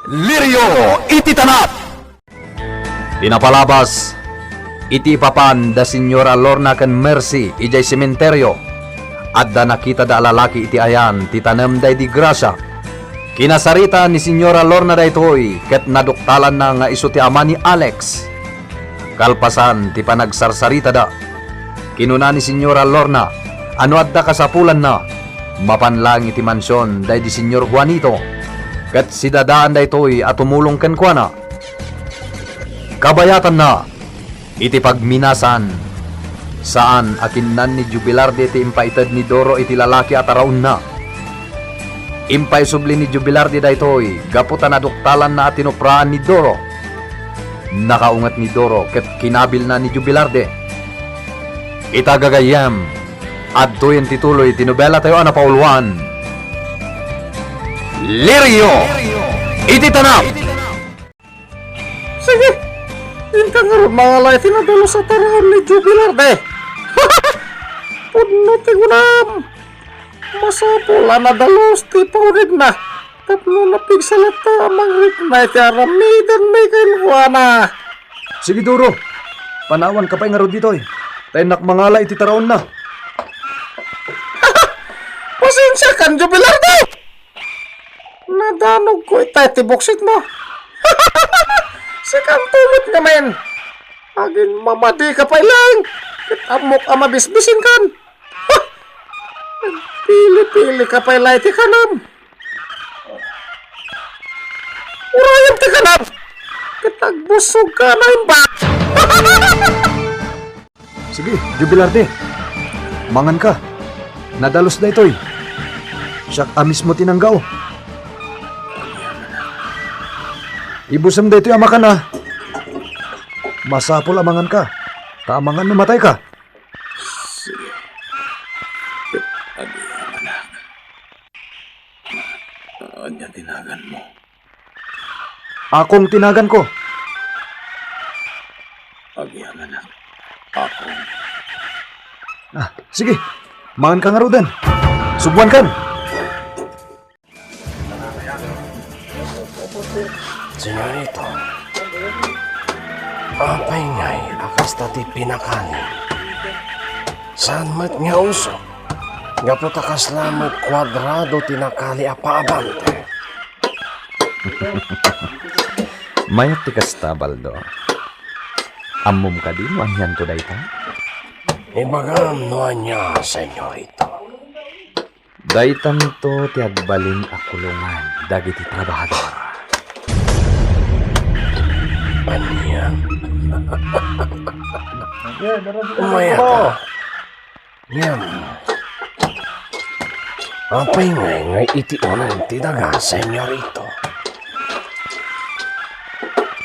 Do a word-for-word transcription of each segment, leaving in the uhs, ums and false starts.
Lirio iti tanap! Ti napalabas, iti ipapan da Señora Lorna ken Mercy idiay sementerio, adda nakitada a lalaki iti ayan ti tanem daydi Gracia. Kinasarita ni Señora Lorna daytoy ket naduktalanna nga isu ti ama ni Alex. Kalpasan ti panagsarsaritada, kinuna ni Señora Lorna a no adda kasapulanna, mapan laeng iti mansion daydi Señor Juanito, ket sidadaan daytoy a tumulong kenkuana. Kabayatanna, iti pagminasan, saan a kinnan ni Jubilarde ti impaited ni Doro iti lalaki a taraonna. Impaisubli ni Jubilarde daytoy gapu ta naduktalanna a tinupraan ni Doro. Nakaunget ni Doro ket kinabilna ni Jubilarde. Ita gagayyem, adtoyen ti tuloy ti nobelatayo a napauluan, Lirio iti Tanap! Sige, inka ngarud mangala iti nadalus a taraon ni Jubilarde. Pudno ti kunam. Masapul a nadalus ti paunegna tapno napigsa latta a mangrikna iti aramidenmi kenkuana. Sige, Doro. Panawanka pay ngarud ditoy. Ta innak mangala iti taraonna. Pasensiakan, Jubilarde! Nadanogko itay ti buksitmo. Sikanto met ngamin. Aginmamadika pay laeng. Ket ammok a mabisbisinkan. Nagpili-pilika pay laeng ti kanam. Urayem ti kanam. Ket agbusogka a naimbag. Sige, Jubilarde. Manganka. Nadalus daytoy. Siak a mismo ti nanggao. Ibusem daytoy a makan a. Masapul a manganka. Ta amangan no matayka. Sige. Ket agyamanak. Ania ti naganmo? Akong ti naganko. Agyamanak. Akong. Ah, sige. Manganka ngaruden. Subuankan. Señorito, apay ngay a kasta ti pinakali? Saan met nga uso? Gapu ta kasla met kuadrado ti nakali a paabante. Mayat ti kasta, Baldo. Ammom kadi no anianto dayta? Ibagam no ania, Señorito. Daytanto ti agbalin a kulongan dagiti trabahador. Ania? Umayata. Ngem, apay ngay nga iti uneg ti daga, Señorito?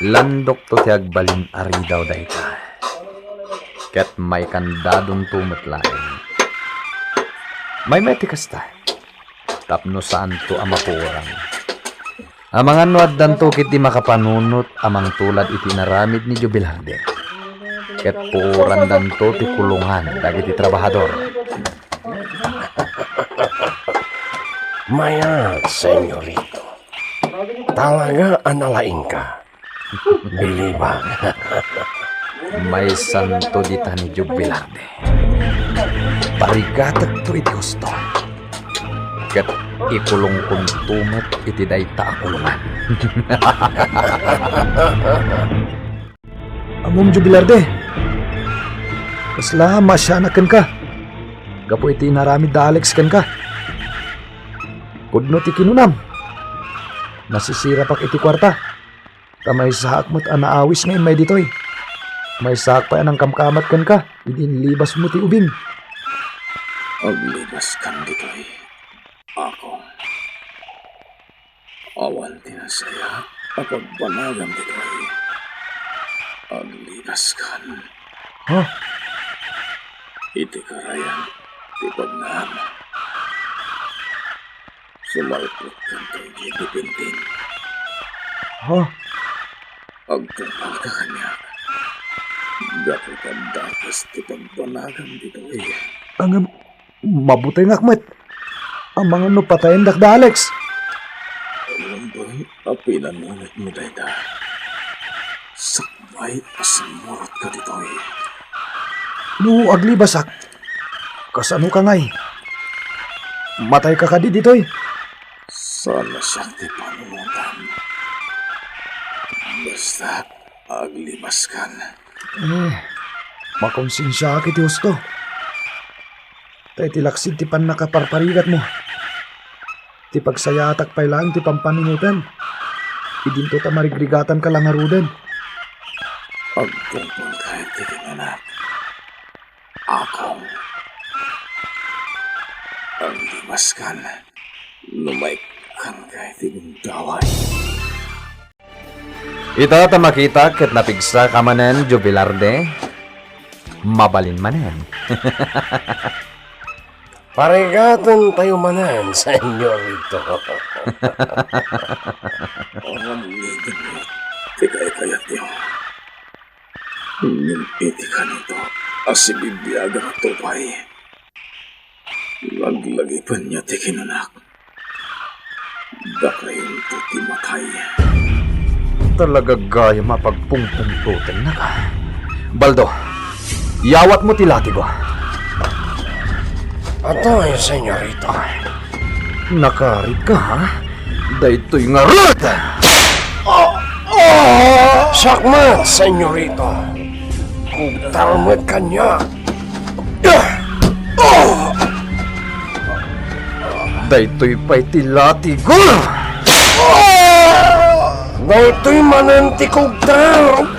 Landokto ti agbalin a ridaw dayta. Ket maikandadonto met laeng. Maymay ti kasta, tapno saanto a mapuoran. Amangan no addanto ketdi makapanunot a mangtulad iti inaramid ni Jubilarde. Ket puorandanto ti kulongan dagiti trabahador. Mayat, Señorito. Talaga a nalaingka. Bilibak. Maysanto dita ni Jubilarde. Parigatekto iti husto. Ket ikulongkonto met iti dayta a kulongan. Ammom, Jubilarde, kasla maasianak kenka gapu iti inaramid da Alex kenka. Pudno ti kinunam. Nasisirapak iti kuarta. Ta maysaak met a naawis nga immay ditoy. Maysaak pay a nangkamkamat kenka idi inlibasmo ti ubing. Aglibaskan ditoy, Akong. Awan ti nasayaat a pagbanagam ditoy. Aglibaskan. Ha? Iti karayan ti pagnaam. Sumalputkanto idiay Bibintin. Ha? Agtungpalka kaniak. Gapu ta dakes ti pagbanagam ditoy. Ngem, mabutengak met. Amangan no patayendak da Alex. Awan pay Apinanunotmo dayta. Sakbay a simmurotka ditoy. No aglibasak, kasano ka ngay? Matay ka kadi ditoy? Saan a siak ti panunotan. Basta aglibaskan. Eh, makonsensiaak iti husto. Ta iti laksid ti pannakaparparigatmo, ti pagsayaatak pay laeng ti pampanunotan. Idinto ta marigrigatanka la ngaruden. Agtungpolka iti kinanak. Akong aglibaskan no maikkanka iti gundaway. Ita ta makita ket napigsaka manen, Jubilarde. Mabalin manen. Parigaten tayo manen, Senyorito. Aramiden ti kaykayatyo. Ngem iti kanito a sibibiaganto pay, laglagipenyo ti kinanak. Dakayonto ti matay. Talaga gayam a pagpungpungtotennaka. Baldo, yawatmo ti latigo. Atoy, senyorita. Nakarit ka, ha? Daytoy ngarud! Sakmat, senyorita. Kugtar met kaniak. Daytoy pay ti latigo! Daytoy manen ti kugtar!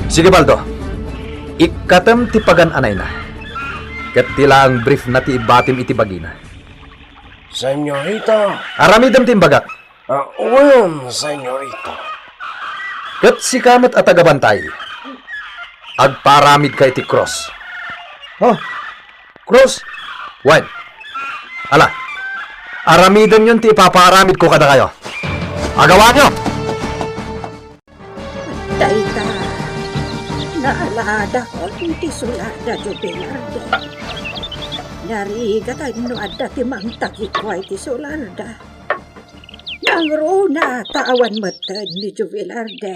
Sige, Baldo. Ikkatem ti pagan-anayna. Ket ti laeng brief na ti ibatim iti bagina. Senyorita. Aramidem ti imbagak. Ah, wen, senyorita. Ket sika met a tagabantay, agparamidka iti krus. Oh, krus? Wen. Ala, aramidenyon ti ipaparamidko kadakayo. Agawanyo! Dayta, naaladak iti sularda, Jubilarde. Narigatan no adda ti mangtagikua iti sularda. Nangruna ta awan metten ni Jubilarde.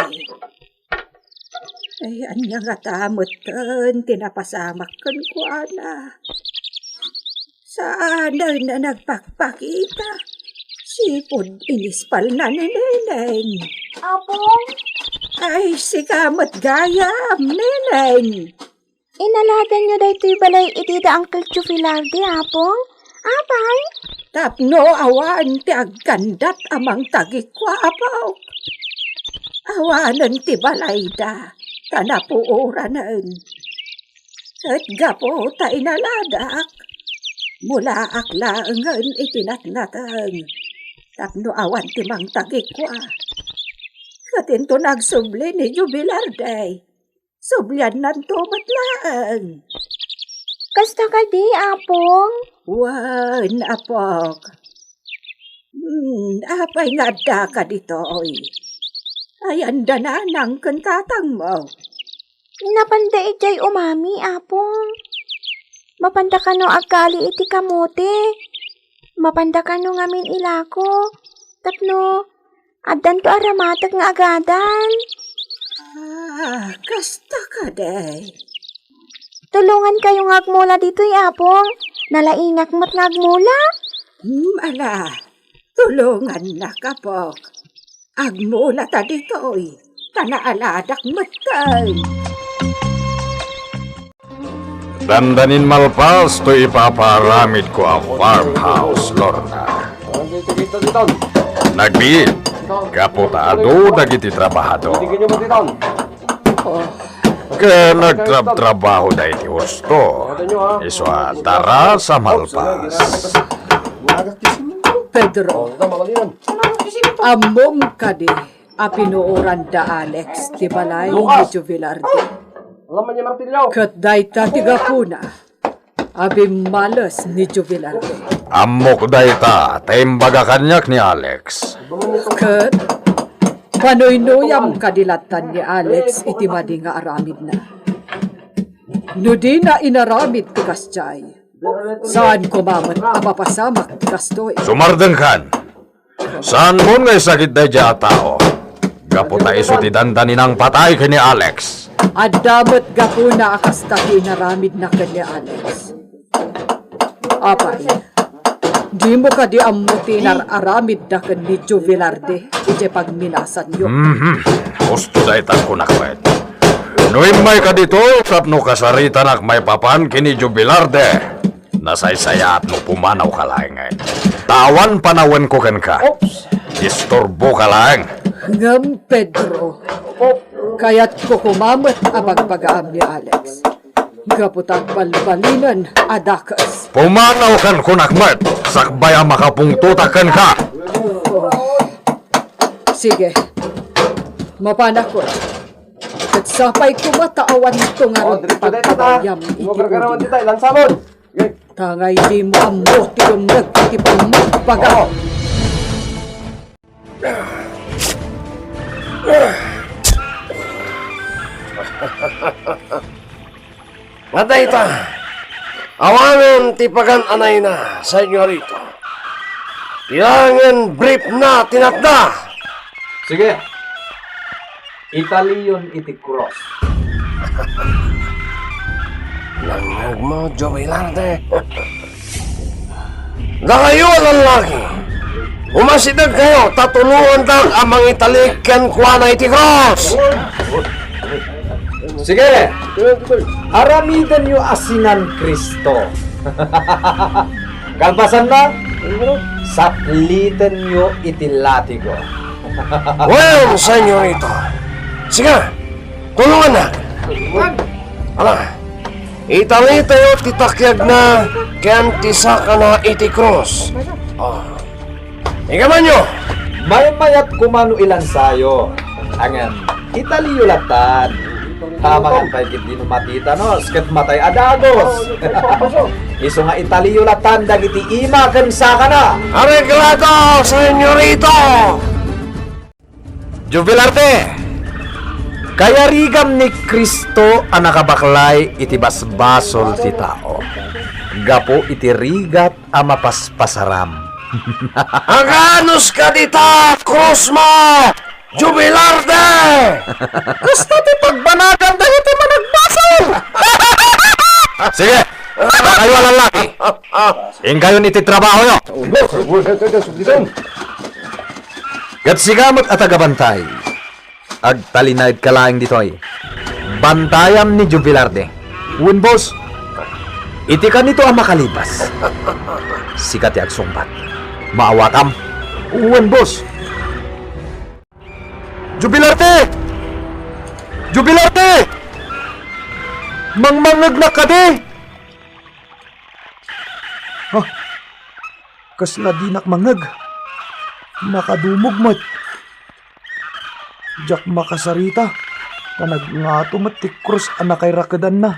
Ay, ania ngata metten ti napasamak kenkuana? Saanen a nagpakpakita. Sipud inispalna ni Neneng. Apong? Ay, sika met gayam, Neneng. Inaladanyo daytoy balay iti da Uncle Jubilarde, Apong? Apay? Tapno awan ti agkandat a mangtagikua, Apok. Awanen ti balayda, ta napuoranen. Ket gapu ta inaladak, mulaak laengen iti natnateng tapno awan ti mangtagikua. Ket inton agsubli ni Jubilarde, subliannanto met laeng. Kasta kadi, Apong? Wen, Apok. Hmm, apay nga addaka ditoy? Ayan da Nanang ken Tatangmo? Napanda idiay umami, Apong. Mapanda kano agkali iti kamote. Mapanda kano ngamin ilako. Tapno addanto a ramatek nga agadan. Ah, kasta kadi. Tulongankayo nga agmula ditoy, Apong. Nalaingak met nga agmula. Hmm, ala. Tulongannak, Apok. Agmulata ditoy, ta naaladak metten. Dandanin malpas toy ipaparamidko a farmhouse, Lorna. Nagbiit, gapu ta adu dagiti trabahador. Ken nagtrabtrabaho daydi husto, isu a daras a malpas. Pedro, ammom kadi a pinuoran da Alex ti balay ni Jubilarde? Ket dayta ti gapuna a bimmales ni Jubilarde. Ammok dayta, ta imbaga kaniak ni Alex. Ket panuynuyam kadi lattan ni Alex iti madi nga aramidna. No dina inaramid ti kasdiay, Saan koma met a mapasamak ti kastoy. Sumardengkan. Saanmon nga isakit daydiay a tao. Gapu ta isu ti dandaninang patay ken ni Alex. Adda met gapuna a kasta ti inaramidna ken ni Alex. Apay, dimo kadi ammo ti inar-aramidda ken ni Jovelarde idiay pagminasanyo? Mhm. Husto dayta kunak met. No immayka ditoy tapno kasaritanak maipapan ken ni Jovelarde, nasaysayaat no pumanawka laengen. Ta awan panawenko kenka. Oops. Isturboka laeng. Ngem, Pedro, kayatko koma met a bagbagaam ni Alex. Gapu ta agbalbalinen a dakes. Pumanaw ken kunak met, sakbay a makapungtotak kenka. Oh. Sige. Mapanakon. Ket sapay koma ta awanto ngarud ti pagpagayam iti uli. Ta ngay dimo ammo ti dumreg iti pammagbagam. Nga dayta, awanen ti pagan-anayna, senyorita. Kailangan briefna ti natna. Sige. Italiyon iti krus. Nangngegmo, Jovelarde. Dakayo a lallaki, umasidegkayo ta tuloendak a mangitali kenkuana iti krus. Sige, aramidenyo a sinan Cristo. Kalpasanna, saplitenyo iti latigo. Wen, senyorita. Sige, tulongannak. Ala, italitayo ti takiagna ken ti sakana iti krus. Ah. Ikamanyo! Maymayat koma no ilansayo. Ngem, italiyo latan. Amangan pay ketdi no matitanos ket matay a dagus. Isu nga italiyo latan dagiti ima ken sakana. Areglado, senyorito! Jovelarde, kayarigam ni Cristo a nakabaklay iti basbasol ti tao. Gapu iti rigat a mapaspasaram. Aganuska dita krusmo, Jovelarde! Kasta ti pagbanagam dagiti managbasol! Sige, kayo a lallaki. Inkayon iti trabahoyo. Ket sika met a tagabantay. Agtalinaedka laeng ditoy. Bantayam ni Jovelarde. Wen, boss. Iti kanito a makalibas, sika ti agsungbat. Maawatam. Wen, boss. Jovelarde! Jovelarde! Mangmangngegnak kadi? Ha? Kasla dinak mangngeg. Nakadumog met. Diak makasarita ta nagngato met ti krus a nakairakedanna.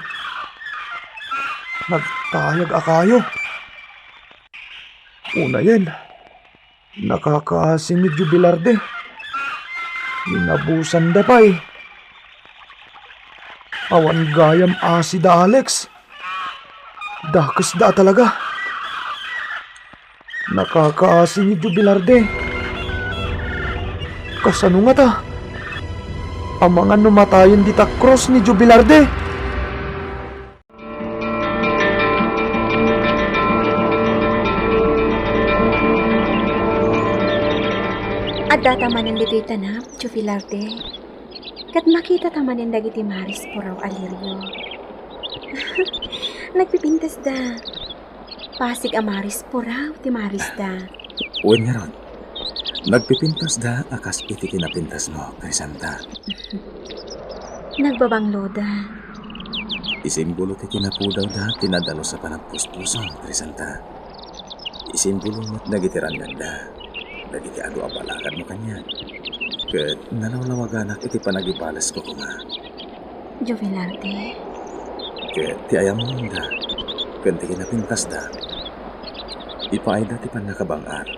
Nagtayag a kayo. Unayen, nakakaasi ni Jovelarde. Inabusanda pay. Awan gayam asi da Alex. Dakesda a talaga. Nakakaasi ni Jovelarde. Kasano ngata? Amangan no matayen dita krus ni Jovelarde. Addata manen ditoy tanab, Jovelarde. Ket makitata manen dagiti maris puraw a lirio. Nagpipintasda. Pasig a maris puraw ti marisda. Wen ngarud, nagpipintasda a kas iti kinapintasmo, Crisanta. Nagbabangloda. Isimbolo ti kinapudawda ti nadalus a panagpuspuso, Crisanta. Isimbolo met dagiti rangagda, dagiti adu a balakadmo kaniak, ket nalawlawaganak iti panagibalesko koma. Jovelarde. Ket ti ayamonda ken ti kinapintasda, ipaayda ti pannakabang-ar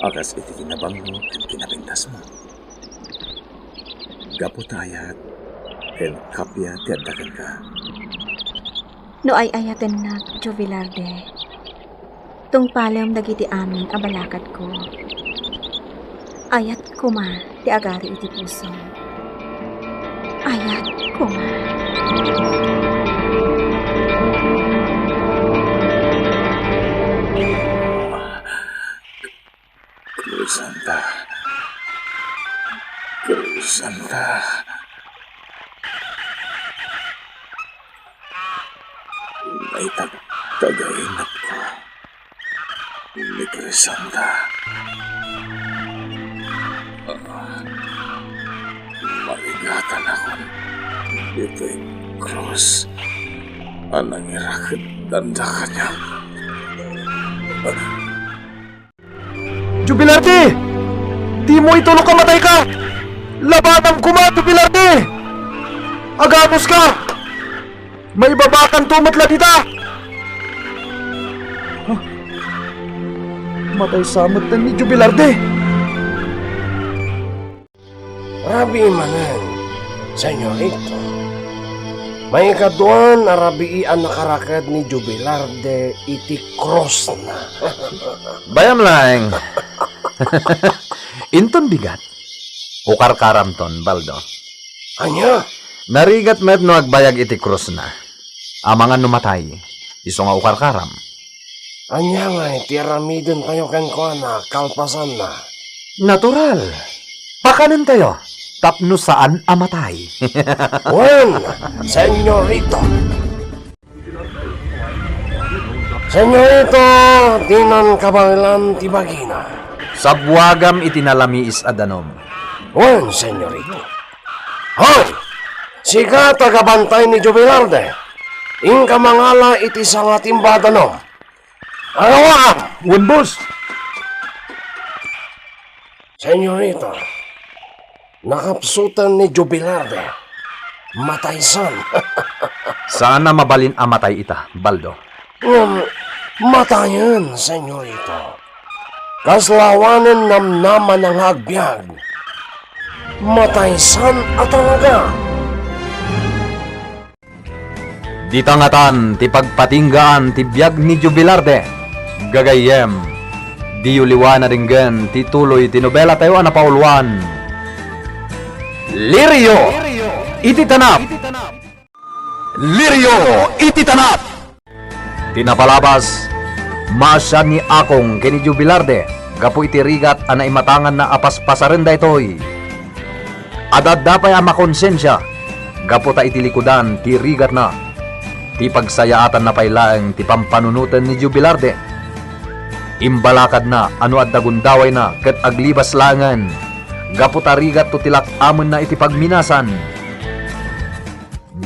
a kas iti kinabanglo ken kinapintasmo. Gapu ta ayat ken kappia ti adda kenka. No ay-ayatennak, Jovelarde, tungpalem dagiti amin a balakadko. Ayat koma ti agari iti pusom. Ayat koma. Cruzanta. Cruzanta. Naitagtagaynak ko ni Cruzanta. Ah, marigatanakon ditoy krus a nangiraked danda kaniak. Jubilardi! Dimo itulok a matayka! Labanam koma, Jubilardi! Aganuska! Maibabakanto met la dita! Huh? Matay sa met ni Jubilardi! Rabii manen, Senyorito. Maikaduan a rabii a nakaraked ni Jubilarde iti krusna. Bayam laeng. Inton bigat, ukarkaramton, Baldo. Ania? Narigat met no agbayag iti krusna. Amangan no matay, isu nga ukarkaram. Ania ngay ti aramidentayo kenkuana kalpasanna? Natural. Pakanentayo tapno saan a matay. Wen, Senyorito. Senyorito, dinan kabaelan ti bagina. Sabuagam iti nalamiis a danum. Wen, Senyorito. Hoy! Sika, tagabantay ni Jubilarde. Inka mangala iti sangatimba a danum. Arawam! Wen, boss. Senyorito, nakapsutan ni Jubilarde. Mataysan. Saan a mabalin a matay ita, Baldo. Ngem matayen, Senyorito. Kasla awanen namnamana nga agbiag. Mataysan a talaga. Dita ngatan ti pagpatinggaan ti biag ni Jubilarde. Gagayyem, diyo liwan a denggen ti tuloy ti nobelatayo a napauluan, Lirio iti Tanap. Lirio iti Tanap. Ti napalabas, maasian ni Akong ken ni Jubilarde gapu iti rigat a naimatanganna a paspasaren daytoy. Adda pay a makonsensia gapu ta iti likudan ti rigatna, ti pagsayaatanna pay laeng ti pampanunoten ni Jubilarde. Imbalakadna a no adda gundawayna ket aglibas laengen gapu ta rigatto ti lak-amenna iti pagminasan.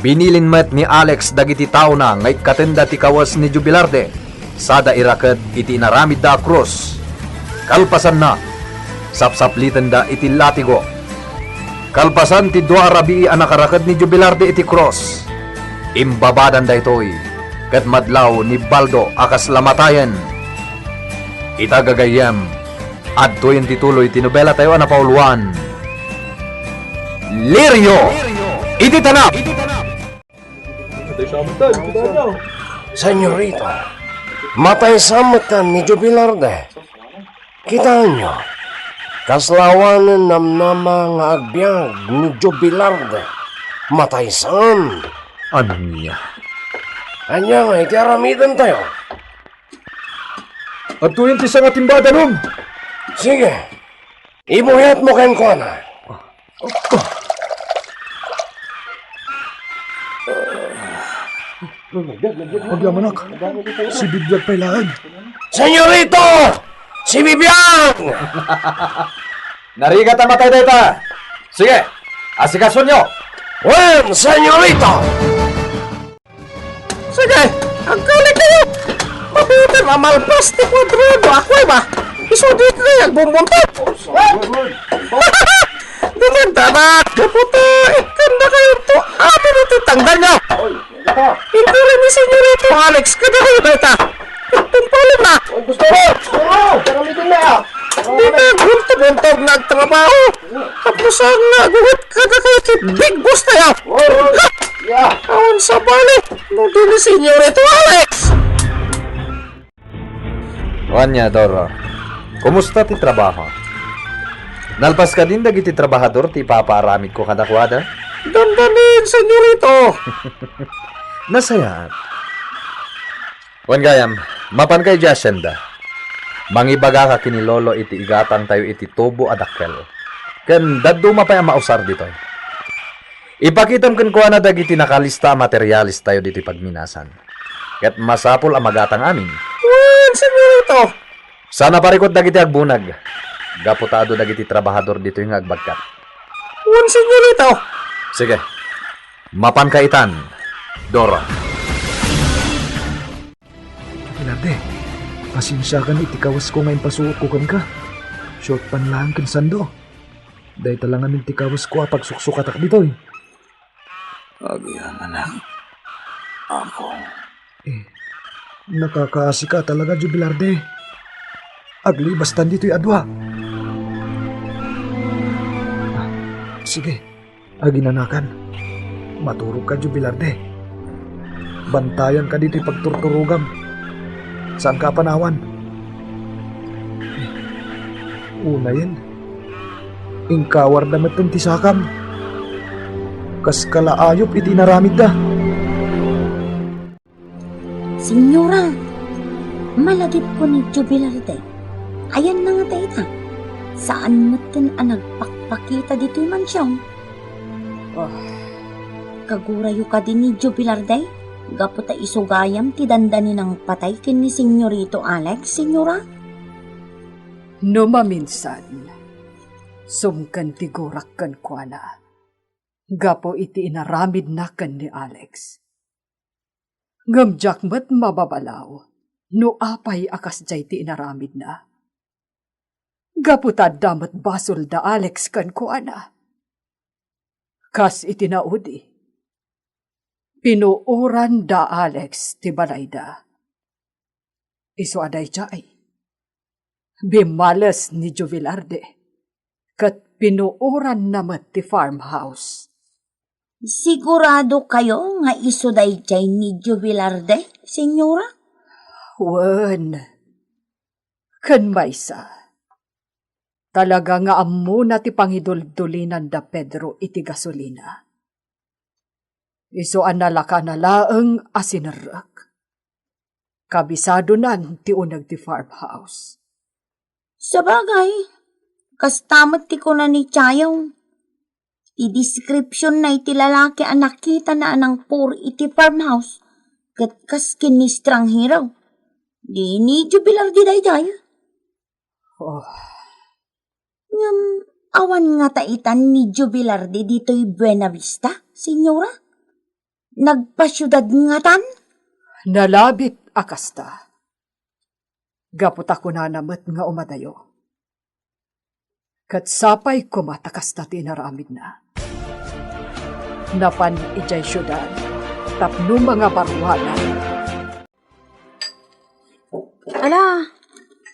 Binilin met ni Alex dagiti taona nga ikkatenda ti kawes ni Jubilarde, sada iraked iti inaramidda a krus. Kalpasanna, sapsaplitenda iti latigo. Kalpasan ti dua a rabii a nakaraked ni Jubilarde iti krus, imbabadan daytoy ket madlaw ni Baldo a kasla matayen. Ita gagayyem, adtoyen ti tuloy ti nobelatayo a napauluan, Lirio iti Tanap. Senyorita, mataysa metten ni Jubilarde. Kitaenyo, kasla awanen namnama nga agbiag ni Jubilarde. Mataysan. Ania? Ania nga iti aramidentayo? Adtoyen ti sangatimba a danum. Sige. Ibuyatmo kenkuana. Agyamanak, sibibiag pay laeng. Senyorito! Sibibiag! Narigat a matay dayta. Sige, asikasonyo. Wen, senyorito! Sige, agkali kayo. Mabuti a malpas ti kuadrado a kuweba. Isu ditoy agbumbuntot. Dinagdanak, kaputa, ikkanda kayo to. Amin iti tanggal nyo. Intuloy ni Senyorito Alex, kada kayo na ita. Tumpalin na. Gusto mo? Gusto mo? Karamitin na. Di na agbuntog-buntog nga agtrabaho. Tapno saan nga agunget kadakayo ti big boss tayo. Awan sabali, no di ni Senyorito Alex. Ania, Doro? Kumusta ti trabaho? Nalpas kadin dagiti trabahador ti ipapaaramidko kadakuada? Dandanin, Senyorito. Nasayaat. Wen gayam, mapanka idiay hacienda. Mangibagaka ken ni Lolo iti igatangtayo iti tubo a dakkel. Ken dadduma pay a mausar ditoy. Ipakitam kenkuana dagiti nakalista a materialistayo ditoy pagminasan. Ket masapul a magatang amin. Wen, Senyorito. Saan a parikut dagiti agbunag. Gapu ta adu dagiti trabahador ditoy nga agbagkat. Wen, Senyorito. Sige. Mapanka itan, Dora. Velarde, pasensiakan iti kawasko nga impasuotko kenka. Short pan laeng ken sando. Dayta la ngamin ti kawasko a pagsuksukatak ditoy. Agyamanak, Apo. Eh, nakakaasika talaga, Velarde. Aglibastan ditoy a dua. Ah, sige, aginanakan. Maturogka, Velarde. Bantayanka ditoy pagturturogam. Saanka a panawan. Unayen, inkawarda metten ti sakam. Kas kalaayop iti inaramidda. Senyora, malagipko ni Velarde. Ayanna ngata ita. Saan metten a nagpakpakita ditoy mansion. Oh, kagurayo kadi ni Velarde? Gapu ta isu gayam ti dandaninang patay ken ni Senyorito Alex, Senyora? No maminsan, sumken ti gurak kenkuana gapu iti inaramidna ken ni Alex. Ngem diak met mababalaw no apay a kasdiay ti inaramidna. Gapu ta adda met basol da Alex kenkuana. Kas iti naudi, pinuoran da Alex ti balayda. Isu a daydiay, bimmales ni Velarde ket pinuoranna met ti farmhouse. Sigurado kayo nga isu daydiay ni Velarde, Senyora? Wen, ken maysa, talaga nga ammona ti pangiduldulinan da Pedro iti gasolina. Isu a nalakana laeng a sinerrek. Kabisadonan ti uneg ti farmhouse. Sabagay, kasta met ti kuna ni Chayo. Ti description na iti lalaki a nakitana a nangpur iti farmhouse, ket kas ken ni estranghero. Di ni Velarde daydiay. Oh. Ngem awan ngata itan ni Velarde ditoy Buenavista, Senyora? Nagpasiudad ngatan? Nalabit a kasta. Gapu ta kunana met nga umadayo. Ket sapay koma ta kasta ti inaramidna. Napan idiay siudad tapno mangabaruanan. Ala,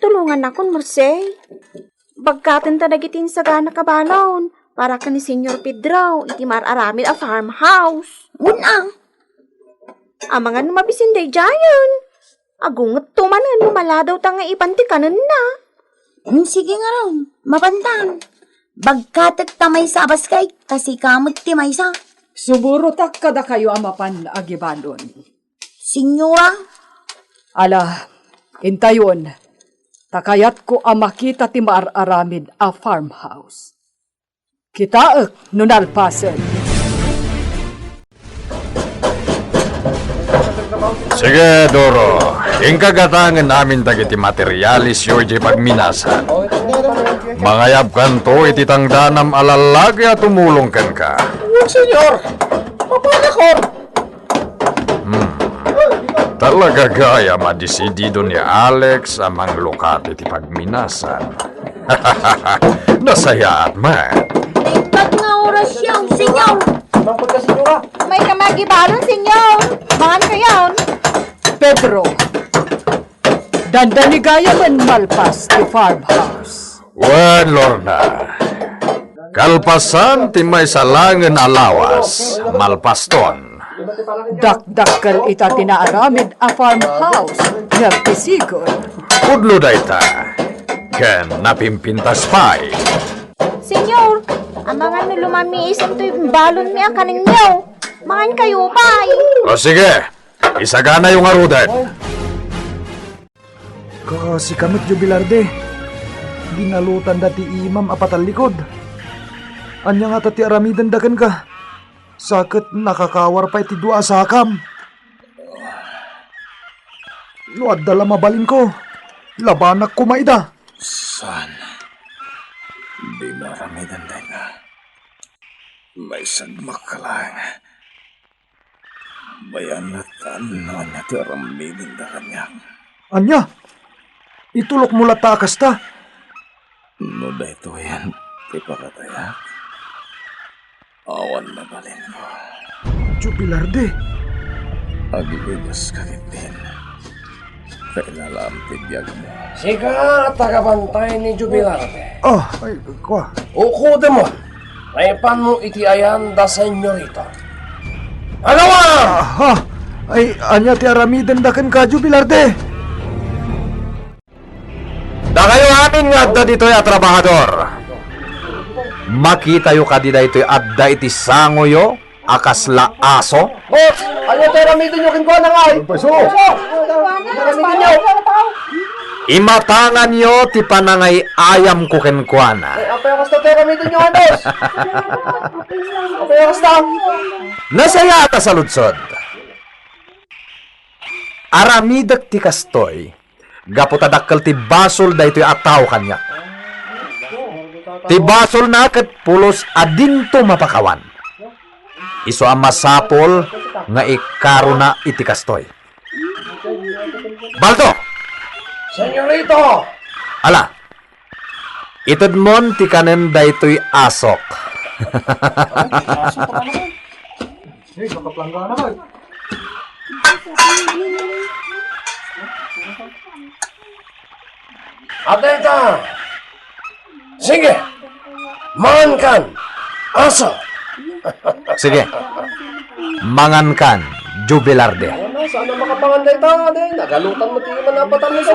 tulongannakon, Merced. Bagkatenta dagiti insaganaka balon para ken ni Señor Pedro iti mar-aramid a farmhouse. Wen a. Amangan no mabisin daydiayen. Agungetto manen no maladawta nga ipan ti kanenna. Mm, sige ngarud, mapantan. Bagkatek ta maysa a basket, ta sika met ti maysa. Sugurotak kadakayo a mapan agibalon. Señora? Ala, intayon, ta kayatko a makita ti maar-aramid a farmhouse. Kitaek no nalpasen. Sige, Doro. Inka gatangen amin dagiti materialesyo idiay pagminasan. Mangayabkanto iti tangdanam a lallaki a tumulong kenka. Wen, Señor. Mapanakon. Hmm. Talaga gayam a desidido ni Alex a manglukati ti pagminasan. Nasayaat met. Naimbag nga orasyon, Señor. Mangkot ka, Señora. Mayka agibalon, Señor. Mangan kayon. Pedro, dandani gayamen malpas ti farmhouse. Wen, Lorna. Kalpasan ti maysa laengen a lawas, malpaston. Dakdakkel ita ti naaramid a farmhouse, ngem ti sigud. Pudno dayta, ken napimpintas pay. Senyor, amangan no lumamiis intoy balonmi a kaninyo. Mangankayo pay. O sige, isaganayo ngaruden. Kaasika met, Jubilarde. Ginalutanda ti imam a patallikod. Ania ngata ti aramidenda kenka? Sa ket nakakawar pay ti dua a sakam. No adda la mabalinko, labanak koma ida. Saan? Dimo aramiden dayta. Maisagmakka laeng. Bayan latta no ania ti aramidenda kaniak. Ania? Itulokmo latta a kasta? No daytoyen ti pakatayak, awan mabalinko. Jubilarde. Agiidaska ketdin. Kailalam ti biagmo. Sika a tagabantay ni Jubilarde. Ah, ay, kua. Ukodem, maipanmo iti ayan da senyorita. Agawa! Ah, ha? Ay, ania ti aramidenda kenka, Jubilarde? Dakayo amin nga adda ditoy a trabahador. Makitayo kadi daytoy adda iti sangoyo a kasla aso? Boss, ania ti aramidenyo kenkuana ngay? Boss, ania ti aramidenyo? Imatanganyo ti panangay-ayamko kenkuana. Ay, apay a kasta ti aramidenyo, ay, boss? Apay a kasta? Nasayaat a saludsod. Aramidek ti kastoy gapu ta dakkel ti basol daytoy a tao kaniak. Ti basolna ket pulos a dinto mapakawan. Isu a masapul nga ikarona iti kastoy. Baldo! Senyorito! Ala, itedmon ti kanen daytoy asok. Hey, makaplangga na, oy. Atay ta! Sige! Mangankan! Aso! Sige. Mangankan, Jubilarde. Wala, saan na makapangan dayta, ade? Nagalutan mo ti manapatan mo sa.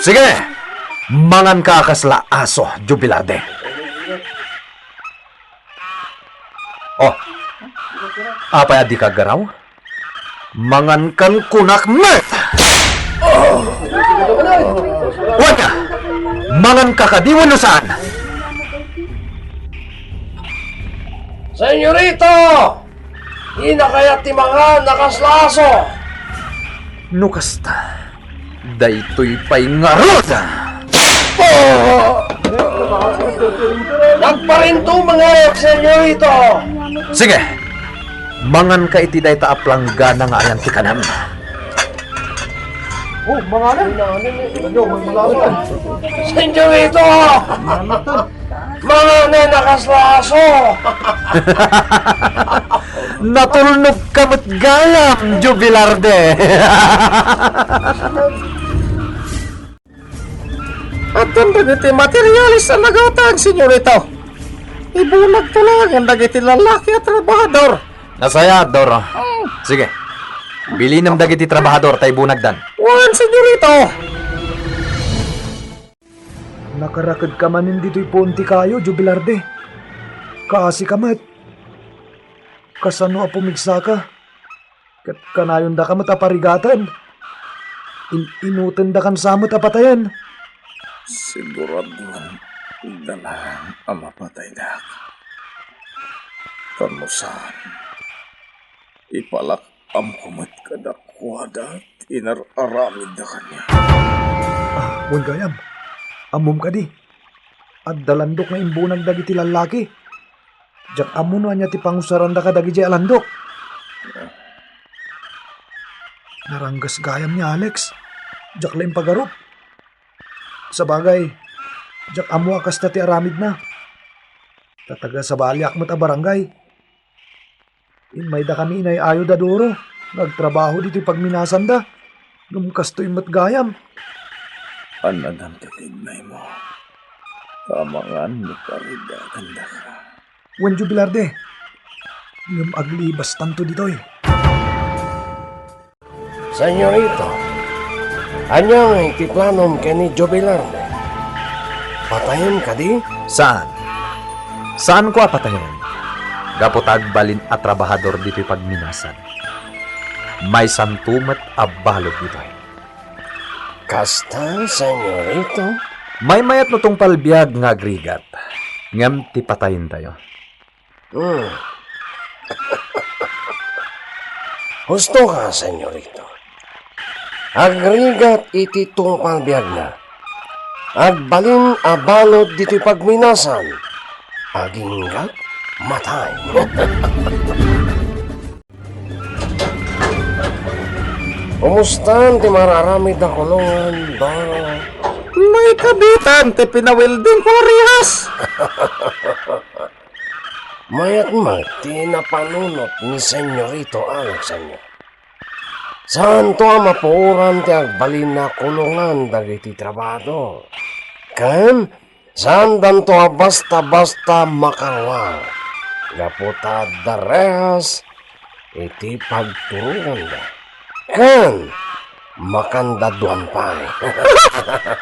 Sige! Manganka a kasla aso, Jubilarde. Oh, apay a dika aggaraw? Mangankan kunak met! Wen, manganka kadi wenno saan? Senyorito! Dina kayat ti mangan a kasla aso? No kasta, daytoy pay ngarud! Oh! Nagparintumeng, senyorito! Sige, manganka iti dayta a planggana nga ayan ti kanem. Oh, manganen. Ano, may malaman. Senyorito! Manganen a kasla aso! Natulnogka met gayam, Jubilarde! Addan dagiti materialis a nagatang, senyorito. Ibunagto laeng dagiti lallaki a trabahador. Nasayaat, Doro. Sige. Bilinem dagiti trabahador ta ibunagdan. Wen, senyorito. Nakarakedka manen ditoy puon ti kayo, Jubilarde. Kaasika met. Kasano a pumigsaka? Ket kanayondaka met a parigaten. In-inutendaka sa met a patayen. Siguradoen da laeng a mapataydak. Ken no saan, ipalak-amko met kadakuada ti inar-aramidda kaniak. Ah, wen gayam, ammom kadi, adda landok nga imbunag dagiti lallaki. Diak ammo no ania ti pangusaranda kadagiti a landok. Naranggas gayam ni Alex. Diak la impagarup. Sabagay, diak ammo a kasta ti aramidna. Ta taga-Sabaliak met a barangay. Immaydakami inay-ayo da Doro nga agtrabaho ditoy pagminasanda. Ngem kastoy met gayam. Annadam ti tignaymo. Amangan no paridakan daka. Wen, Jubilarde. Ngem aglibastanto ditoy. Senyorito, ania ngay ti planom ken ni Jubilarde? Patayen kadi? Saan? Saanko a patayen? Gapu ta agbalin a trabahador ditoy pagminasan. Maysanto met a balud ditoy. Kasta, senyorito? Maymayat no tungpal biag nga agrigat. Ngem ti patayentayo. Hmm. Husto ka, senyorito. Agrigat iti tungpal biagna. Agbalin a balud ditoy pagminasan. Aginggat, matay. Umustan ti mararamid a kulongan, Doro? Maikabitan ti pinawelding ko a rehas. Mayat met ti napanunot ni Senyorito Alex, ania? Saanto a mapuoran ti agbalin a kulongan dagiti trabahador. Ken saandanto a basta-basta makaruar gapu ta adda rehas iti pagturoganda. Ken makandadwan pay.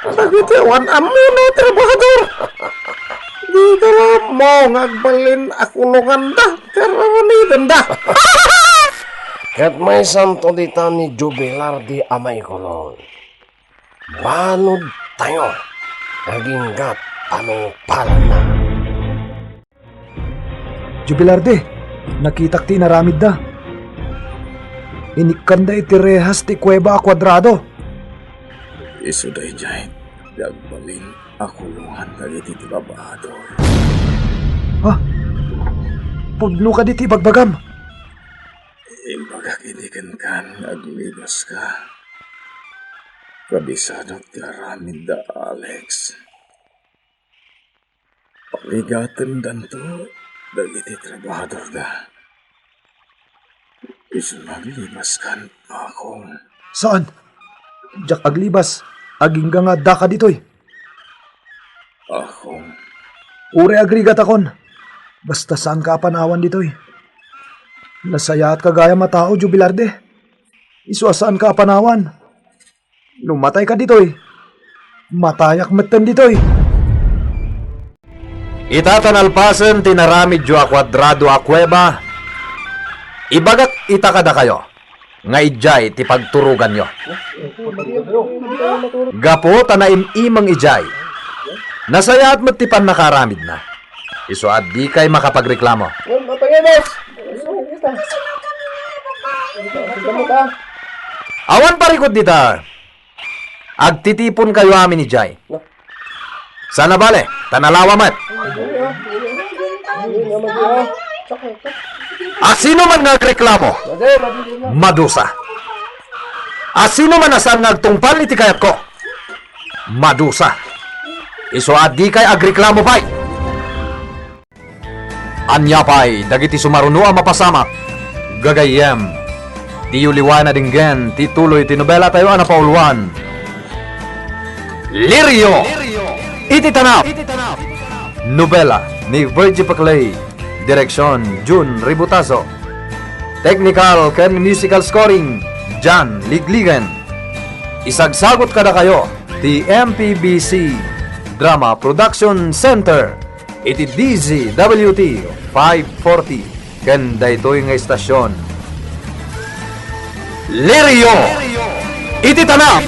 Dagiti awan ammona a trabahador. Dida la ammo nga agbalin a kulonganda ti ar-aramidenda. Ket maysanto dita ni Jubilarde a maikulong. Banudtayo, aginggat panungpalanna. Jubilarde, nakitak ti inaramidda. Inikkanda iti rehas ti kuweba a kuadrado. Isu daydiay ti agbalin a kulongan dagiti trabahador. Ha? Pudno kadi ti ibagbagam? Imbagak idi kenka nga aglibaska. Kabisado ti aramidda, Alex. Parigatendanto dagiti trabahadorda. Isu nga aglibaskan, Akong. Saan? Diak aglibas. Agingga nga addaka ditoy. Akong. Uray agrigatakon. Basta saanka a panawan ditoy. Nasayaatka gayam a tao, Jubilarde. Isu a saanka a panawan. No matayka ditoy, matayak metten ditoy. Ita ta nalpasen ti inaramidyo a kuadrado a kuweba, ibagak ita kadakayo nga idiay ti pagturoganyo. Gapu ta naim-imeng idiay, nasayaat met ti pannakaaramidna. Isu a dikay makapagreklamo. Ngem, apay nga, boss? Awan parikut dita. Agtitiponkayo amin idiay. Saan a bale, ta nalawa met. A sino man nga agreklamo, madusa. A sino man a saan nga agtungpal iti kayatko, madusa. Isu a dikay agreklamo pay. Ania pay dagiti sumaruno a mapasamak? Gagayyem, diyo liwayan a denggen ti tuloy ti nobelatayo a napauluan, Lirio iti Tanap. Nobela ni Virgie Paclay, direksion Jun Ributazo. Technical ken musical scoring, Jan Ligligen. Isagsagut kadakayo ti M P B C Drama Production Center iti D Z W T five forty ken daytoy nga istasion, Lirio iti Tanap.